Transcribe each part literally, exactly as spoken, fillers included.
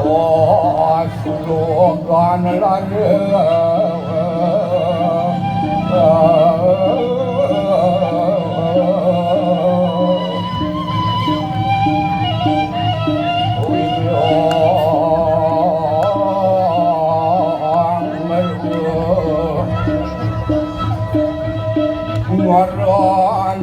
Oh, slogan lare. Ngaran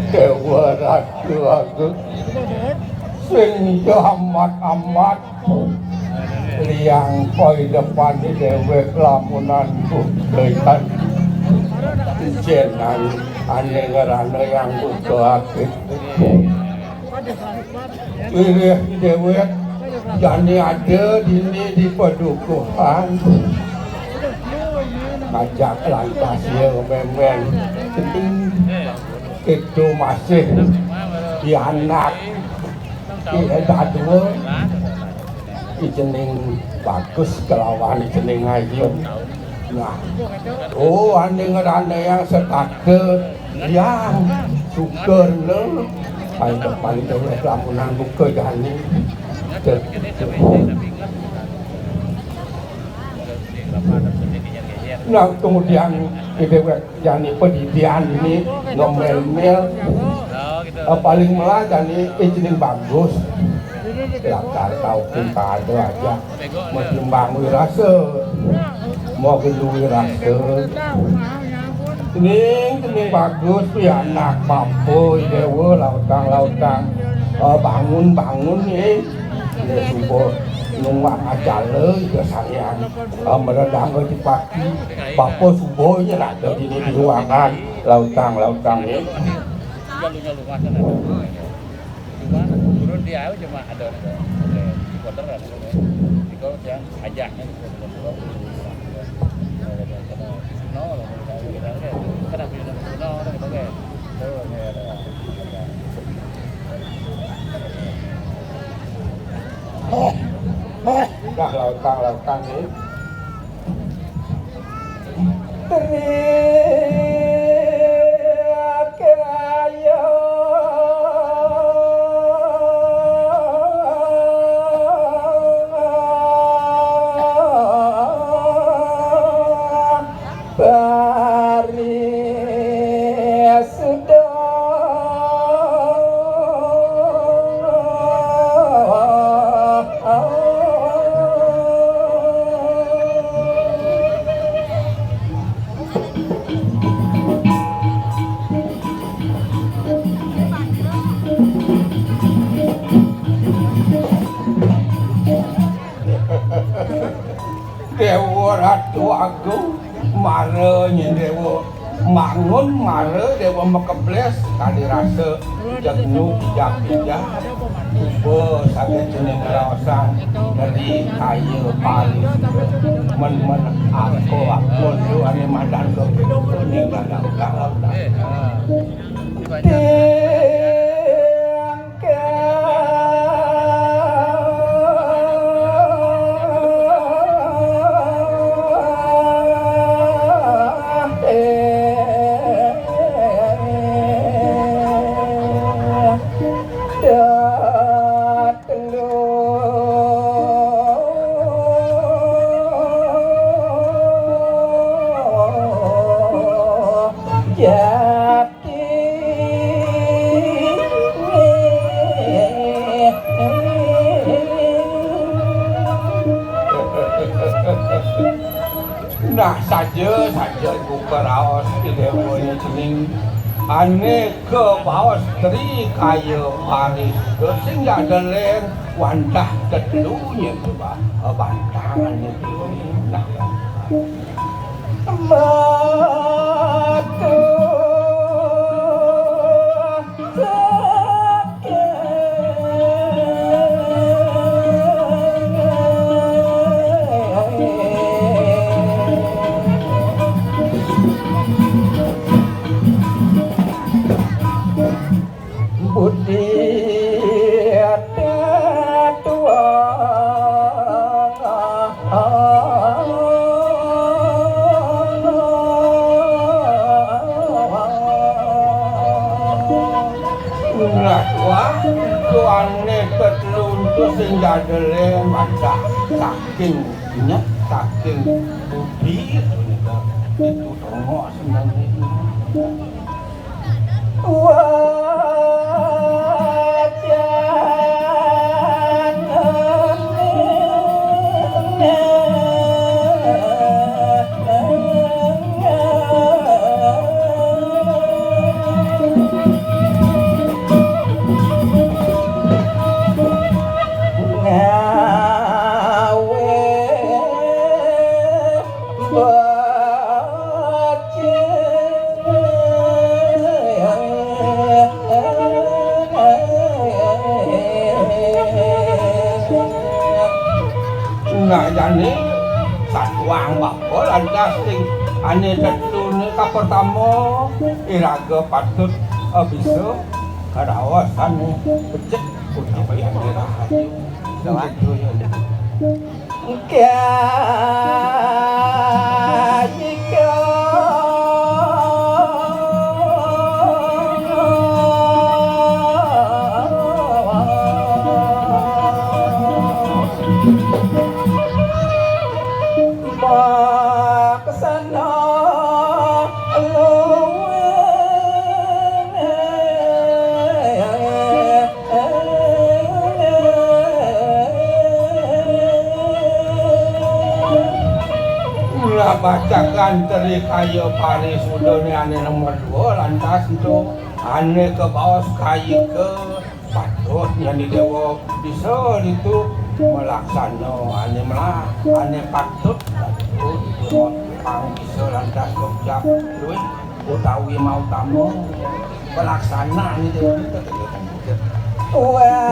Dewa Ratu Agung sing amat-amat liang koi depan di dewek lamunan kudekan jenan ane ngerane yang kudoake. Pilih dewek jani ada dini di padukuhan. Ngajak lantas ya memen. Itu masih di anak. Iya dadua. Ijening bagus kelawan ijening ayu. Nah, oh, ane ngerane yang setate yang syukur lo. Paling depan itu lamunan buka jani. Tuh, tuh. Nah, kemudian ide jani pedidian ini ngomel-mel. Eh, paling melah jani ijening bagus. Lakar tau pun tak ada aja. Mau timbang wirasa. Mau gendu wirasa. Ning, ning bagus ya anak mampu dewa lautang, lautang. Eh, bangun, bangun nih. Ya subuh nunggu ajale ya sayang. Eh, meredang di pagi. Bapa subuhnya lah dari di ruangan lautang, lautang nih. Cuma turun dia aja cuma ada, ada, ada supporter ada, ada. Itu yang ajaknya gitu, ada, ada, ada. Ada, ada, ada. No, ada, ada, ada, ada. Kenapa ini no, ada, ada, ada. Tuh, ada, ada, ada. Dah lautang, lautang nih. Déwa Ratu Agung, mara nyén Déwa mangun, mara Déwa makeblés, kadi rasa jegnu bijak-bijak. Coba saget cening ngraosang dari kaya paris. Men-men aku, aku tu ané madan ke ning dalam dalam. Nah, saja, saja iku karaos Déwa cening ané kabaos Tri Kaya Paris. Sing jadeleng wantah tetunya coba bantangan itu. Nah, Nah, wah, tuané tetluntu sing jadelé madah saking nyet, saking ubi, punika itu tongos nang. Nah, jane satuang bapa lantas sing ane tetuné kapertama, iraga patut, eh, bisa karaos ane becik utawi ane rahayu. Gitu ya. Mula bacakan Tri Kaya Parisudané ané nomor dua, lantas ento ané kabaos kayika patut nyandi déwa bisa ditu malaksana ané melah, ané patut, patut pang bisa lantas kaucap luwih utawi mautama pelaksana anu dewa. Wacika.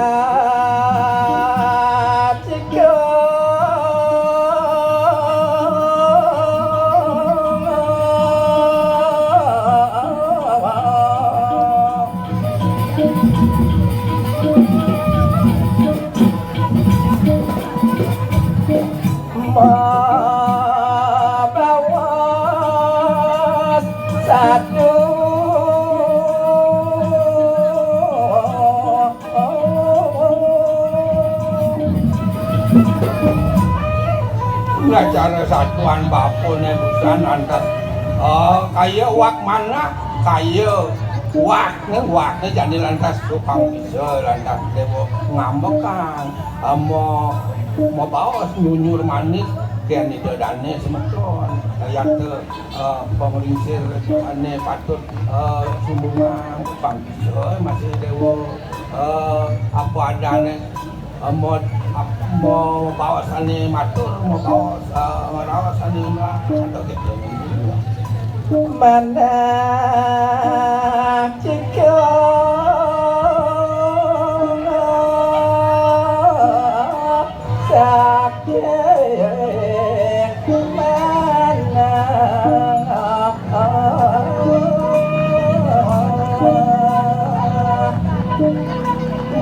Mabawas satu. Nah, cara satuan bapané busan lantas, eh, kaya wak manah, kaya wakné, wakné jani lantas tukang bisa, lantas déwa ngambekang, eh, ma-, mabaos nyunyur manis, kén ida dané semeton, kayata, eh, panglingsir ané patut, eh, sumbungan, pang bisa masih déwa, eh, apa adané, eh, mod-, ap-, Mau bawasané matur, mau bawas, eh, ngerawasané ora, ada gitu. Manah cikung sakit manah.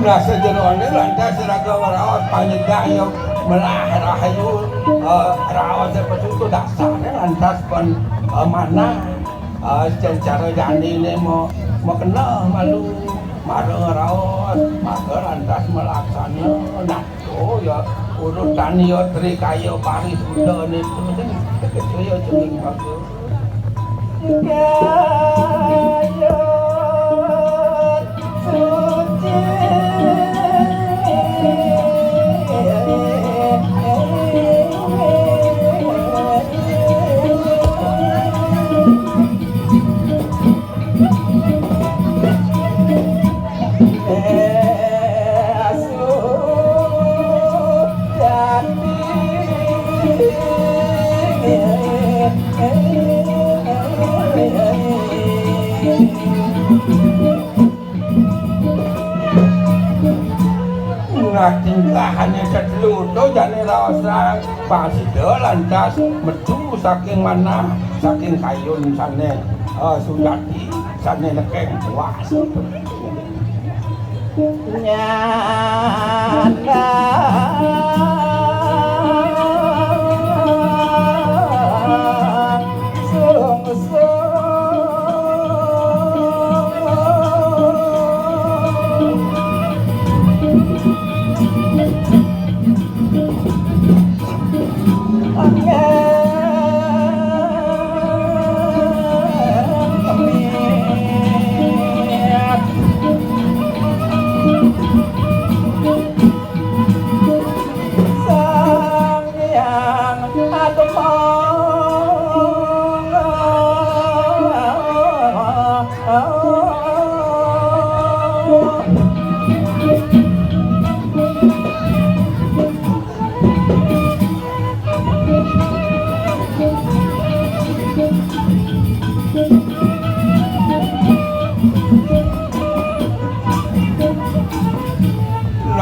Nah, sajeroné lantas raga waraos panyegah ya melah rahayu, eh, raos pesutu dasarné lantas pon, eh, manah, eh, secara janiné mo-, mokena malu marang raos, maka lantas malaksana. Nah, oh ya, urutan ya Trikaya Parisuda niku sing kaya jeneng bagus. Gayut suci. Nah, tingkahané sedluto jane raosan, pasida lantas metu saking manah, saking kayun sane, eh, sujati, sane nekeng. Wah,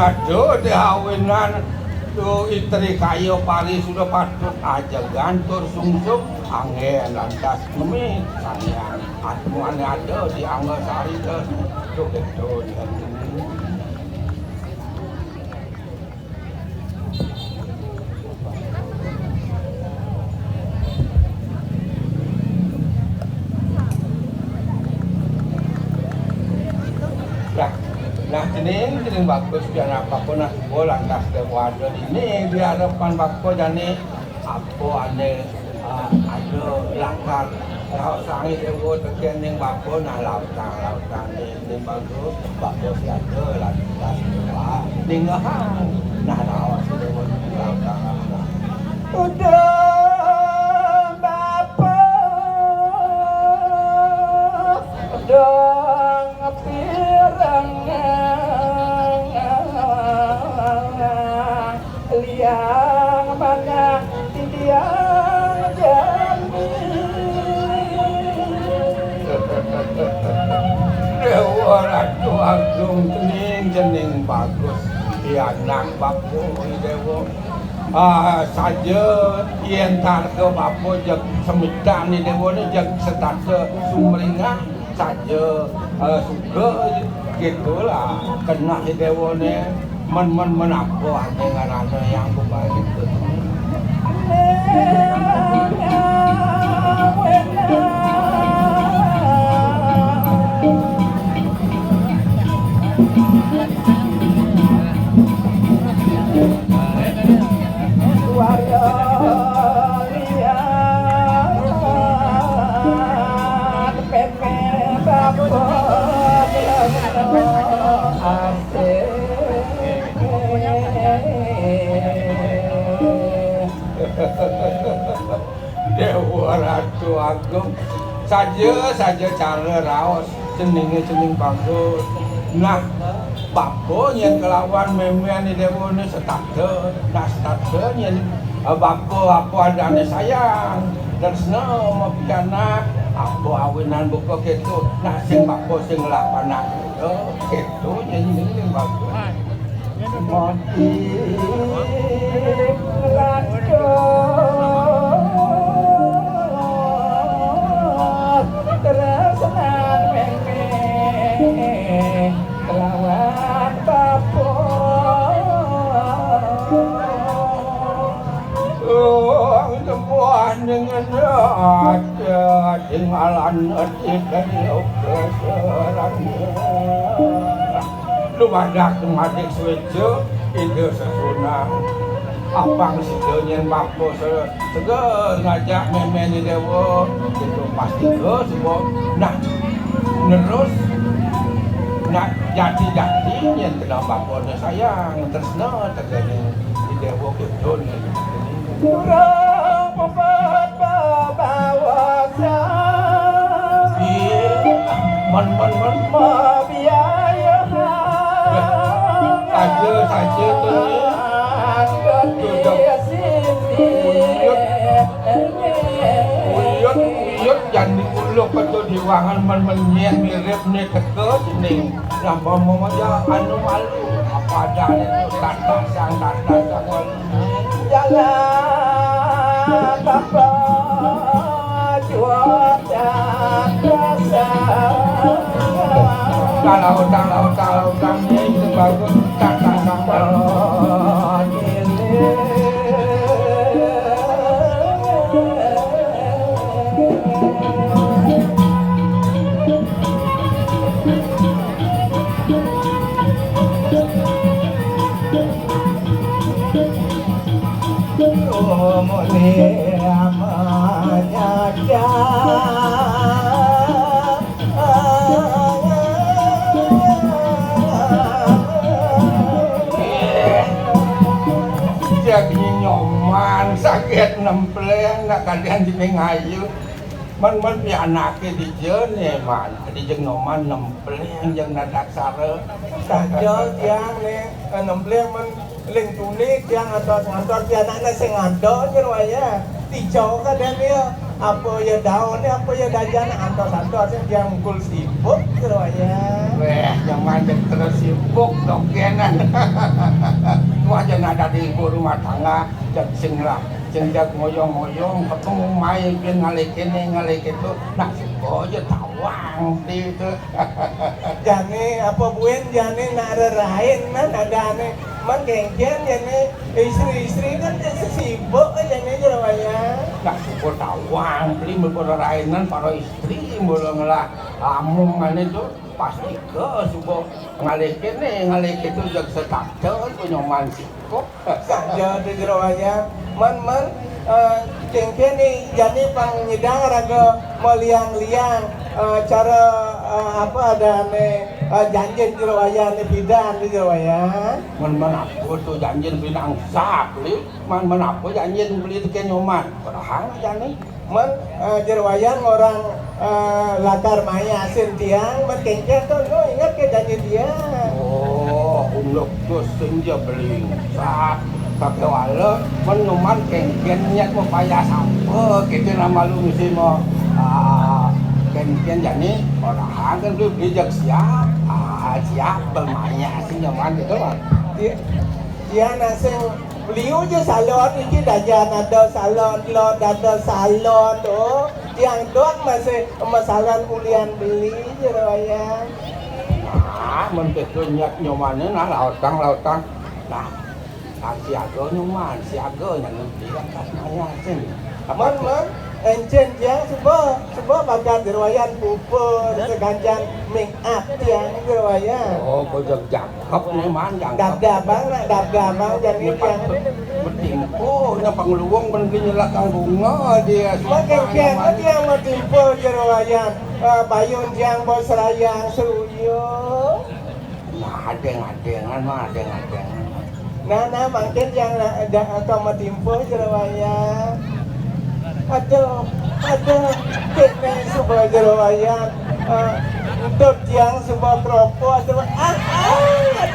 Lado dehawinan tu Itri Kayo Pari sudah patut ajegan tur sungsung anggen lantas ngemit sanian. Atmane ada di Angga Sari ke. Tuh, betul. Nah, nah, cening, cening bagus, pian apa pun, nah, oh, lantas ke wadah ini diharapkan bako jani apa ane, ah, ada lakar raos sangi dewa teken ning bako, nah, lautang, lautang ning, ning bako, bako si ada, lantas, wah, ningehang, nah, raos si dewa, lautang, lautang. Udah, Bapak, udah ngepireng. Liang manah titiang jani. Dewa Ratu Agung cening, cening bagus. Pianak bako i dewa. Ah, saja yen targa bapa jeg semitan i dewa ni jeg setata sumringah. Saja, eh, suka gitulah kenah i dewane men, men, men apa ane ngarane yang bebaik. Dewa Ratu Agung, saja, saja cara raos, ceninge cening bagus. Nah, Bapa nyén kelawan mémén I Déwa né setata. Nah, setata nyén, eh, bapa apa adané sayang. Tresna mapianak, apa awinan buka kéto. Nah, sing bapa sing ngelah panak. Oh, kéto nyén, nyén bagus. Mati lantas tresnan mémé kelawan bapa. Oh, sebuah dengan ada tinggalan ati dari oke serangnya. Lumadak madik suéca, ida sesunang. Apang sida nyén bapa se-, sega ngajak mémén I Déwa, itu pasti ke semua. Nah, nerus, nah, jati-jati nyén kena bapa ne sayang, tresna tegene I Déwa kidun. Durung pepet bebaosan. Ih, men, men, men. Mabiayaan. Saja, saja tu. Duduk. Uyut. Uyut, uyut, jan dikuluk betul di wangan men, men nyén mirip ni teka sini. Napa mau ya anu malu. Apa ada ni tu? Tata sang, tata sang malu. Jalan apa jua tak rasa. Kalau utang, kalau utang, kalau utang ni sebagus tak tak sambal. Jadi Nyoman saget nempleng nak kalian di ngayu. Man, man pianake dija ne, man. Dija Nyoman nempleng jeng nadaksara. Saja tiang ne, eh, nempleng man ling tuni tiang ngantos-ngantos pianakne sing ada jero wayah. Dija kadene ya, apa ya daune, apa ya dajane, antos-antos tiang mukul sibuk jero wayah. Weh, Nyoman jeg terus sibuk dokenan. Wah, jan ada di ibu rumah tangga, jeg sing lah. Sing jag ngoyong-ngoyong, peteng mai pian ngalih kene, ngalih keto. Nah, suka aja tawang ti tu. Jani apa buin jani nak rerain man adane. Man kengken jani istri-istri kan sesibuk jani jero wayah. Nah, suka tawang beli mergo rerainan para istri mula ngelah lamung ane tu. Pasti ke suka ngalih kene, ngalih keto, jag setata ku Nyoman sibuk. Saja tu jero wayah. Man, man, eh, kengken ni jani pang nyidang raga maliang-liang, eh, cara, eh, apa adane, eh, janjin jero wayah ni pidan tu jero wayah. Man, man apa tu janjin beli nang sap beli? Man, man apa janjin beli teken Nyoman? Padahal jani. Man, eh, jero wayah orang, eh, lakar mai asin tiang, man kengken tu, nu inget ke janji tiang. Oh, unduk tu senja beling. Sah, tapi wala, man Nyoman kengken nyat mau payah sapa, kita nama lu mesti mau, ah, kengken jani, orang kan tu beli jak siap, ah, siap bermain asin Nyoman gitu, Bang. Iya. Iya, nak sing Beliau je salon, iki dajan ada salon, lo dada salon tu. Tiang dot masih masalah ulian beli je wayang. Nah, men ketu nyat Nyomane nah lautang, lautang. Nah, nah siaga Nyoman, siaga nyang ngerti kan pas nanya sing. Aman, man. Encen tiang suba, suba bakat jero wayah pupur seganjan make up tiang jero wayah. Oh, bojog jangkep ne, Man, jangkep. Dabdabang, nak dabdabang jani tiang. Betimpo, nya pangluwung ben beli nyelak kang bunga dia. Makin kian tiang betimpo jero wayah. Ah, payun tiang bos rayang seruyo. Nah, adeng-adengan mah, adeng-adengan. Nah, nah, mangkin yang na-, da-, atau matimpo jero wayah. Aduh, aduh, kene suba jero wayah. Eh, entut tiang suba kropo, suba, ah, ah,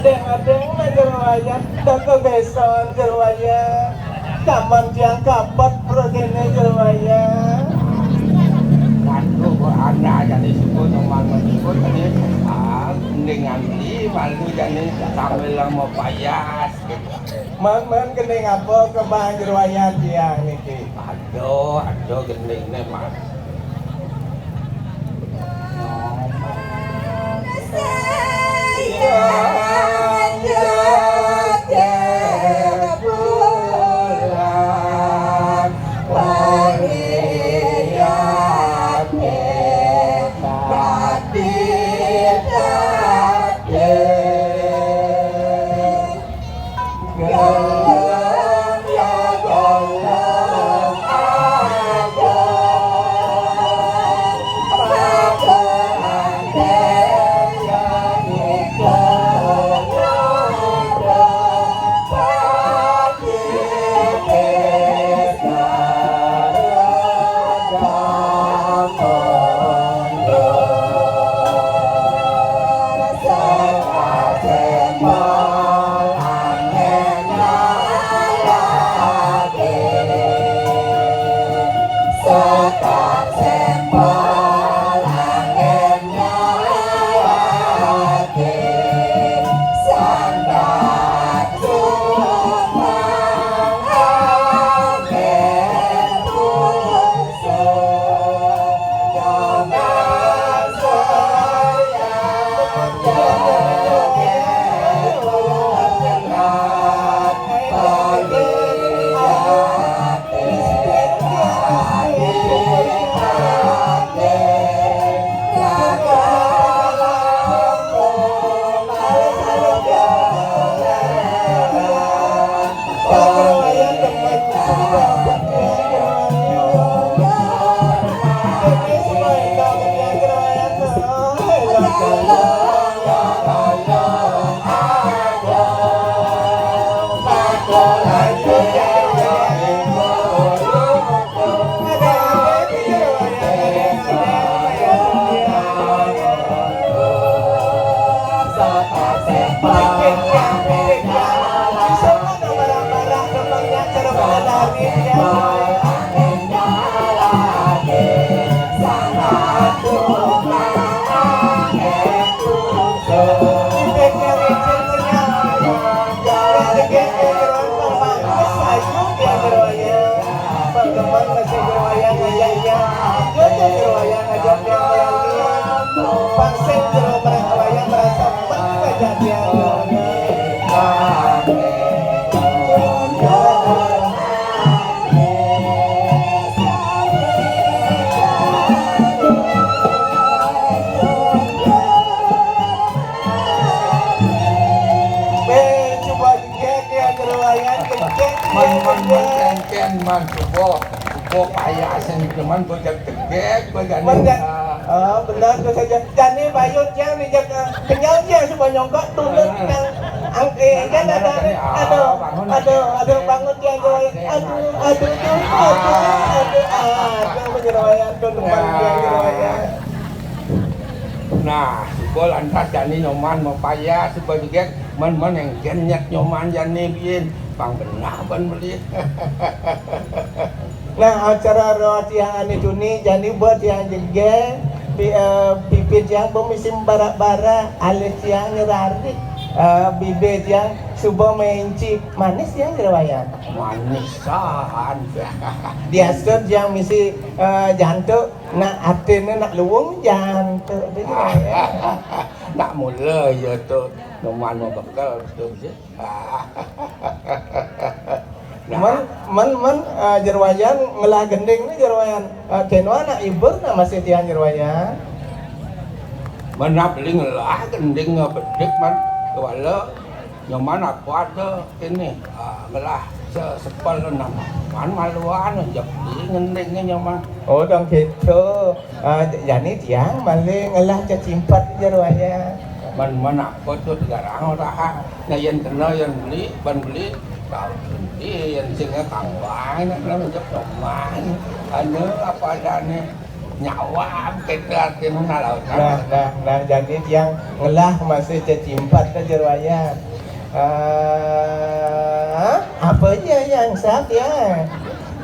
Adéng-adéng mah jero wayan, dah kebeson jero wayan. Taman tiang kapet pro kéné jero wayan. Waduh, kok anda jadi sebut, nomor sebut tadi. Ah, mendingan beli, malu jadi sambil mau payas gitu. Man, man, gending apa kebang jero wayan tiang niki? Aduh, aduh, gendingné, Mas. Pangsetan jero merasa wayang merasa kejadian. Wéh, coba gégék ya, jero wayang gégék ya, man, man, man, gégék. Kénkén, man, coba. Coba payah sing cuman bocah gégék, bocah. Man, ni. Ya. Oh, bener tuh saja. Jani bayut ya, ni jaga kenyal ya, coba nyongkok tulut yang angke. Kan ada, aduh, aduh, aduh, bangun ya, jero wayang. Aduh, aduh, aduh, aduh, aduh, aduh, jero wayang tuh, depan ya, jero wayang. Nah, suba lantas jani Nyoman mapayas, suba jegég, mén-mén éngkén nyét Nyoman jani biin, pang benah ban beli. Nah, acara roh tiang ané tuni, jani ba tiang jegég, pi-, eh, pipit tiang ba misi barak-barak, alis tiang nyerarik, eh, bibih tiang suba ménci manis tiang jero wayang. Manisan. Biasa tiang misi, eh, jantuk, nak atiné nak luung jantuk. Nak mula ya tu, Nyoman mau bekel tu je. Nah. Mén, mén, mén, eh, jero wayang ngelah gending ni jero wayang. Eh, kéno nak hibur nak masih tiang jero wayang. Mén nak beli ngelah gending ngebedik, mén. Kuala Nyoman apa ada ini, ah, ngelah se-, sepel enam. Man maluan aja beli ngendingnya Nyoman. Oh, dong gitu. Ah, j-, jani tiang malih ngelah cecimpet jero wayang. Man, man apa tu digarang orang. Nah, yén kena, yén beli, ban beli, tau beli, yén sing kang wai, nak, nak, nak, Nyoman. Anu, apa adanya? Nyawab kita artinya lah. Nah, nah, nah, jadi tiang ngelah masih cecimpet ke jero Wayan. Ah, apa ya yang sap ya?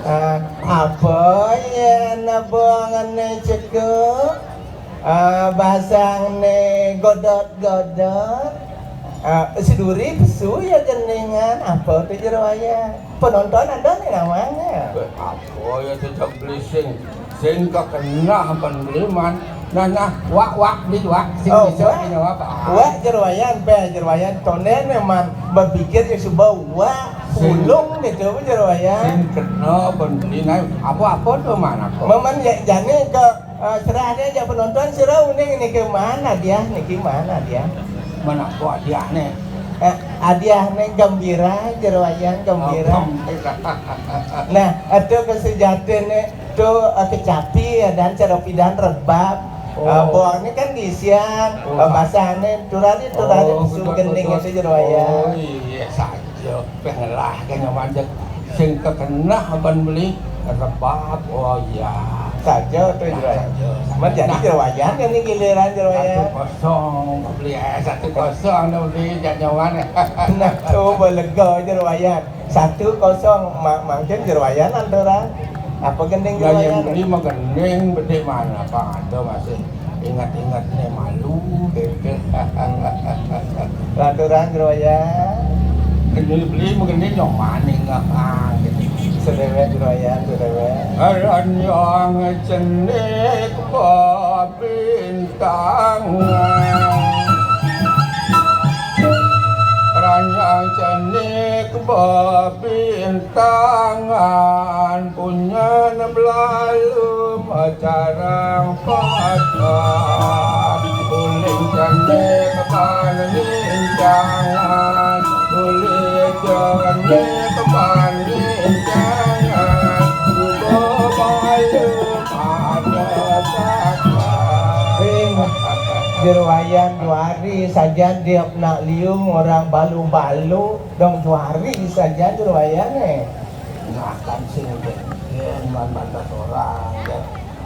Ah, apa ya nabongane ceko? Ah, basangane godot-godot. Ah, seduri pesu ya jenengan. Apa tu jero Wayan? Penonton ada nih namanya. Apa ya cocok beli sing sing kekenah ban beli man. Nah, nah, wak, wak, beli wak, sing Oh, bisa wak. Ini apa? Wak jero Wayan, pe jero Wayan. Tonen memang berpikir ya suba wak, Sing. Pulung gitu, jero Wayan. Sing kena ban beli, nah, apa-apa tu man apa? Memang ya, jane ke, eh, serah dia aja penonton, serah uning niki man hadiah, niki man hadiah. Man apa hadiahne? Eh, hadiahne gembira, jero Wayan gembira. Oh, gembira. Nah, itu kesejatine tu, eh, kecapi ya, dan ceropidan rebab. Oh. Eh, boang ni kan diisian, Oh. Eh, basane turari, turari Oh, pesu betul, gening betul. Itu jero Wayan. Oh, iya, saja. Pengelah kan nyaman je. Sing kekenah ban beli rebab. Oh, iya. Saja tu jero Wayan. Saja. Man jadi Nah. Jero Wayan kan ni giliran jero Wayan. Satu kosong, beli, eh, satu kosong dah beli, jak nyaman. Nah, tu belega jero Wayan. Satu kosong, ma-, mangkin jero Wayan anturan. Apa gending jero Wayan? Beli mah gending, bedik mana, Pak? Ada masih ingat-ingat ni malu, deh. Lanturan jero Wayan. Beli, beli mah gending, nyong maning, ah, gitu. Sedewek jero Wayan, sedewek. Ranjang cenik babintangan. Ranjang cenik babintangan, punyan belalu macarang patah. Uling cenik panincangan, uling cenik panincangan, suba belalu Ring, jero Wayan duari sajan diep nak liung orang balu-balu, dong duari sajan jero Wayan, eh. Nah, kan sing penting man bantas orang, ya.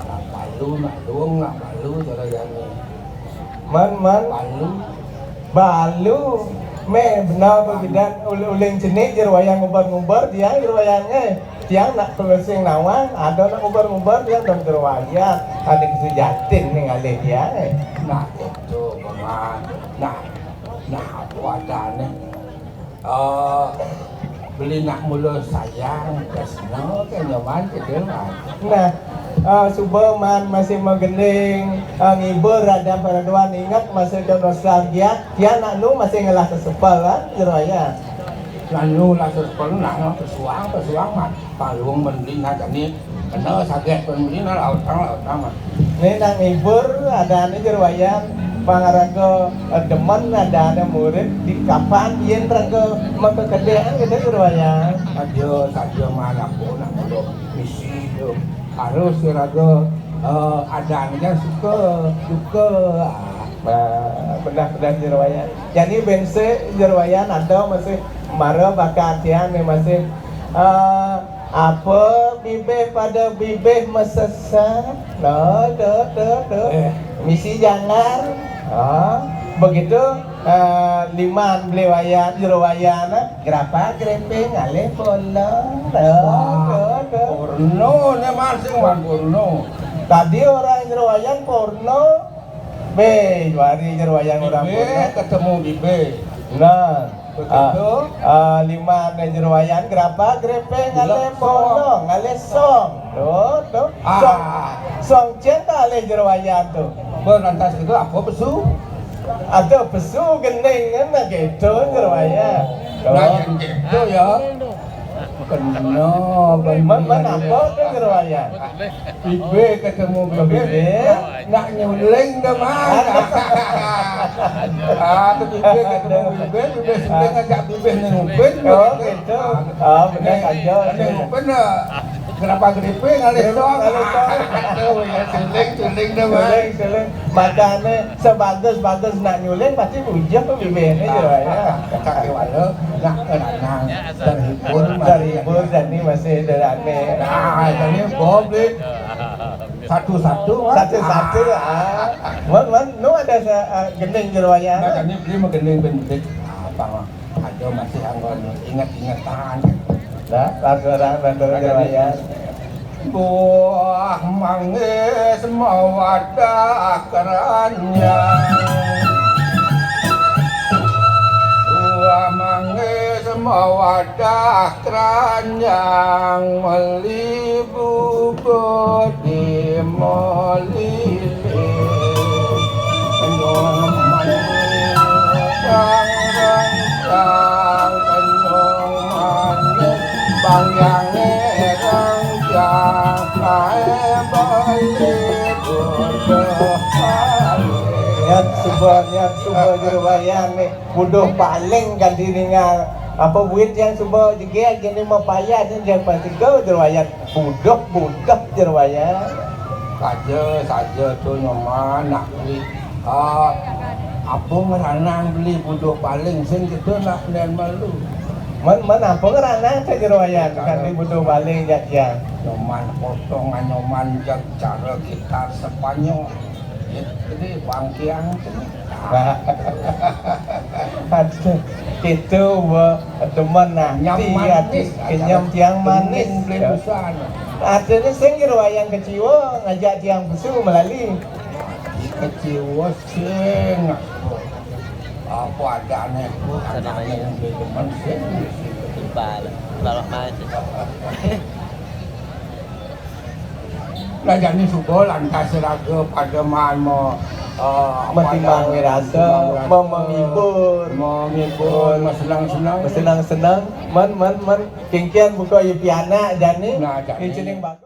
Nak balu, nak luung, nak balu, jero Wayan, eh. Man, man. Balu. Balu. Meh, benar apa bidan ul-, uling cenik jero Wayan nguber-nguber, tiang jero Wayan, eh. Tiang nak kelesing nawang, ada nak nguber-nguber, tiang dong jero Wayan. Ada kesujatin nih ngalih tiang, eh. Nah, itu, Paman. Nah, nah, apa adane? Eh, beli nak mula sayang, tresna, kan nyaman gitu, Man. Nah, eh, suba Man masih magending, eh, ngibur ada paraduan ingat masa ke nostalgia, tiang nak nu masih ngelah sesepel, kan, jero Wayan. Nak nu ngelah sesepel, nak, nak pesuang, pesuang, Man. Palung ban beli nak jani, kena saget ban beli nak lautang, lautang, Man. Ni nak ngibur, adane jero Wayan, pangaraga, eh, demen, adane murid, di kapan yen raga makakedehan gitu jero Wayan. Saja, saja, Man, aku nak mula misi tu. Harus raga, eh, adane suka, suka. Nah, benar-benar jero Wayan. Jani bense jero Wayan ada masih mara bakat tiang ni masih, eh, apa bibih pada bibih mesesat? No, tu, tu, tu. Eh. Misi janggar. Ha, begitu, eh, liman beli Wayan, jero Wayan, eh, gerapa gerepeng, ngalih polong. Tu, Wah, tu, tu. Porno ni masing, Man, porno. Tadi orang jero Wayan porno. Be, juari jero Wayan orang Bibih porno. Ketemu bibih. Nah. Begitu. Ah, ah, liman jero Wayan gerapa gerepeng ngalih song. Polong, ngalih song. Tu, tu. Ah. Song, song cen tak alih jero Wayan tu. Ba lantas gitu apa pesu? Ada pesu gending kan gitu jero Wayan. Nah, yang gitu ya. Kena. Man, man, apa tu jero Wayan? Bibih ketemu bibih. Bibih. Nak nyuling dah, Man. Ah, tu bibih ketemu bibih, bibih suling ajak bibih ni ngupin. Oh, gitu. Oh, benar saja. Ni ngupin dah. Kenapa geripe ngalih song? Ngalih song. Tu ya, suling, suling dah, Man. Suling, suling. Makane sebagus-bagus nak nyuling, pasti bujur tu bibih ni jero Wayan. Kaki wala, nak ke lanang. Terhibur, terhibur, jani masih derane. Nah, jani bom, Dik. Satu-satu, ah. Satu-satu, ah. Mun, mun, nu ada sa-, ah, gending jero wayan. Nah, jani beli mah gending ben bedik. Abang ada masih anggon inget-ingetan. Nah, pas orang bantu jero wayan. Buah manggis mawadah keranjang. Buah manggis mawadah keranjang, meli bubur di Molili. Kenyung manis rang-rang, kenyung manis bang yang rang-rang, kae beli bubur. Niat suba, niat suba jero wayan ni. Buduh paling ganti ningal. Apa buin tiang suba jeger, jani mapayah, jani tiang pasika jero wayan. Buduh, buduh jero wayan. Saja, saja tu Nyoman nak beli. Ah, apa ngeranang beli buduh paling sing kita nak nen malu. Men, men apa ngeranang sa jero wayan, kan beli buduh paling jak tiang. Nyoman potong, Nyoman jak cara gitar Sepanyol. Jadi bangkiang tu. Aduh, itu wa demen ati, nyaman ati, ni, kenyam tiang manis. Bening beli busan. Artinya sing jero wayan keciwa ngajak tiang pesu melali. Keciwa sing. Apa adane, Bu? Apa adane yang beli demen sing. Tiba lah. Lalu main sih. Lah jani suba lantas raga pada maan me-, eh, metimbang pada mirasa, metimbang mirasa, me-, menghibur. Menghibur, mesenang-senang. Mesenang-senang. Men, men, men. Kengkian buka ye pianak jani. Nah, jani. Ye cening bagus.